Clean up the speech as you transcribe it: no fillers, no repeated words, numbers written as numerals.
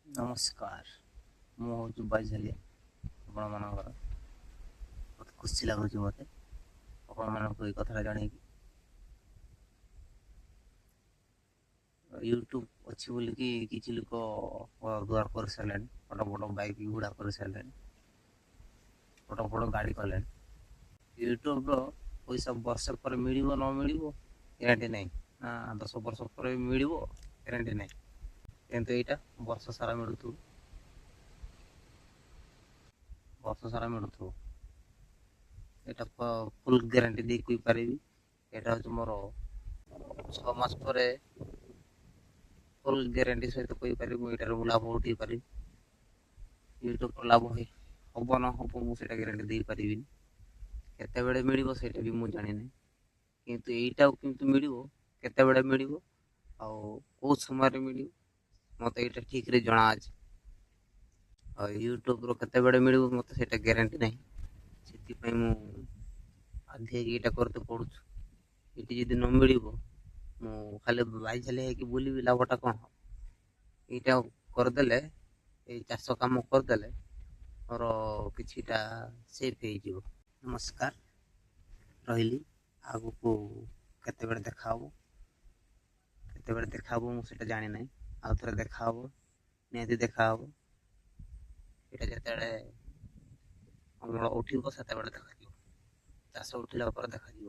ନମସ୍କାର, ମୁଁ ହେଉଛି ବାଇଝାଲିଆ ଆପଣମାନଙ୍କର। ବହୁତ ଖୁସି ଲାଗୁଛି ମୋତେ ଆପଣମାନଙ୍କୁ ଏଇ କଥାଟା ଜଣେଇକି। ୟୁଟ୍ୟୁବ୍ ଅଛି ବୋଲିକି କିଛି ଲୋକ ଘର ଦୁଆର କରିସାରିଲେଣି, ବଡ଼ ବଡ଼ ବାଇକ୍ ଗୁଡ଼ା କରିସାରିଲେଣି, ବଡ଼ ବଡ଼ ଗାଡ଼ି କଲେଣି। ୟୁଟ୍ୟୁବ୍ର ପଇସା ବର୍ଷେ ପରେ ମିଳିବ ନ ମିଳିବ ଗ୍ୟାରେଣ୍ଟି ନାହିଁ ନା, 10 ବର୍ଷ ପରେ ବି ମିଳିବ ଗ୍ୟାରେଣ୍ଟି ନାହିଁ। କିନ୍ତୁ ଏଇଟା ବର୍ଷ ସାରା ମିଳୁଥିବ, ବର୍ଷ ସାରା ମିଳୁଥିବ। ଏଇଟା ଫୁଲ୍ ଗ୍ୟାରେଣ୍ଟି ଦେଇ କହିପାରିବି। ଏଇଟା ହେଉଛି ମୋର 6 ମାସ ପରେ ଫୁଲ୍ ଗ୍ୟାରେଣ୍ଟି ସହିତ କହିପାରିବି ମୁଁ ଏଇଟାରୁ ଲାଭ ଉଠେଇ ପାରିବି। ୟୁଟ୍ୟୁବ୍ର ଲାଭ ହବ ନ ହବ ମୁଁ ସେଇଟା ଗ୍ୟାରେଣ୍ଟି ଦେଇପାରିବିନି। କେତେବେଳେ ମିଳିବ ସେଇଟା ବି ମୁଁ ଜାଣିନି, କିନ୍ତୁ ଏଇଟାକୁ କିନ୍ତୁ ମିଳିବ, କେତେବେଳେ ମିଳିବ ଆଉ କେଉଁ ସମୟରେ ମିଳିବ ମୋତେ ଏଇଟା ଠିକ୍ରେ ଜଣାଅଛି। ଆଉ ୟୁଟ୍ୟୁବ୍ର କେତେବେଳେ ମିଳିବ ମୋତେ ସେଇଟା ଗ୍ୟାରେଣ୍ଟି ନାହିଁ, ସେଥିପାଇଁ ମୁଁ ବାଧ୍ୟ ହେଇକି ଏଇଟା କରତେ ପଡ଼ୁଛୁ। ଏଇଠି ଯଦି ନ ମିଳିବ ମୁଁ ଖାଲି ବାଇଝାଲି ହେଇକି ବୁଲିବି, ଲାଭଟା କ'ଣ ହେବ? ଏଇଟା କରିଦେଲେ, ଏଇ ଚାଷ କାମ କରିଦେଲେ ମୋର କିଛିଟା ସେଫ୍ ହେଇଯିବ। ନମସ୍କାର, ରହିଲି। ଆଗକୁ କେତେବେଳେ ଦେଖା ହେବ, କେତେବେଳେ ଦେଖା ହେବ ମୁଁ ସେଇଟା ଜାଣିନାହିଁ। ଆଉ ଥରେ ଦେଖା ହେବ, ନିହାତି ଦେଖା ହେବ। ଏଇଟା ଯେତେବେଳେ ଅମଳ ଉଠିବ ସେତେବେଳେ ଦେଖାଯିବ, ଚାଷ ଉଠିଲା ପରେ ଦେଖାଯିବ।